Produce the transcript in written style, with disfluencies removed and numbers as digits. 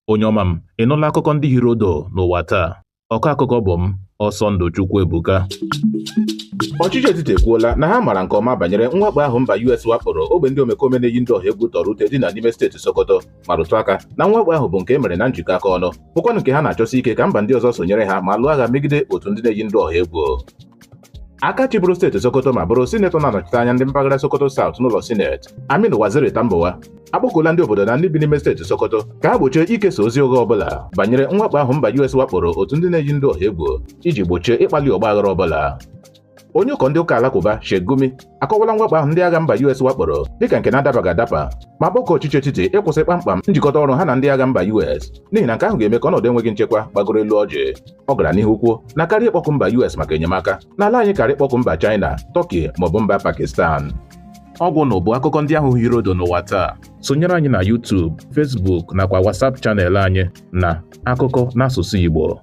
Onye ọma m, ị nụla akụkọ ndị hiri odo n'ụwa taa? Ọkọ akụkọ bụ m, Ọsọndụ Chukwuebuka. Ọchịchị etiti ekwuola na ha mara nke ọma banyere mwakpo ahụ mba US wakporo ogbe ndị omekome na-eyi ndị ọha egwu tọrọ ute dị na n'ime steeti Sokoto, ma rụtụ aka na mwakpo ahụ bụ nke e mere na njikọ aka ọnụ, bụkwanụ nke ha na-achọsi ike ka mba ndị ọzọ sonyere ha ma lụọ agha megide otu ndị na-eyi ndị ọha egwu. Aka chịbụrụ steeti Sokoto ma bụrụ sinetọ na-anọchite anya ndị mpaghara Sokoto South n'ụlọ sineti, Aminu Waziri Tambuwal, akpọkuola ndị obodo na ndị bi n'ime steeti Sokoto ka ha gbochie ikesa ozi ụgha ọbụla banyere mwakpo ahụ mba US wakporo otu ndị na-eyi ndị ọha egwu iji gbochie ịkpali ọgba aghara ọbụla. Onye ụkọ ndị ụka alakụba, Sheikh Gumi, akọwala mwakpo ahụ ndị agha mba US wakporo dịka nke na-adabaghị adaba, ma kpọkọọ ọchịchị etiti ịkwụsị kpamkpam njikọta ọrụ ha na ndị agha mba US, n'ihi na nke ahụ ga-eme ka ọnọdụ enweghị nchekwa gbagoro elu ọjị. Ọ gara n'ihu kwuo na karịa ịkpọkụ mba US maka enyemaka n'ala anyị, karịa ịkpọkụ mba China, Turkey maọbụ mba Pakistan. Ọgwụ na ụbụ akụkọ ndị ahụ hiri odo n'ụwa taa. Sonyere anyị na YouTube, Facebook nakwa WhatsApp channel anyị na Akụkọ n'asụsụ Igbo.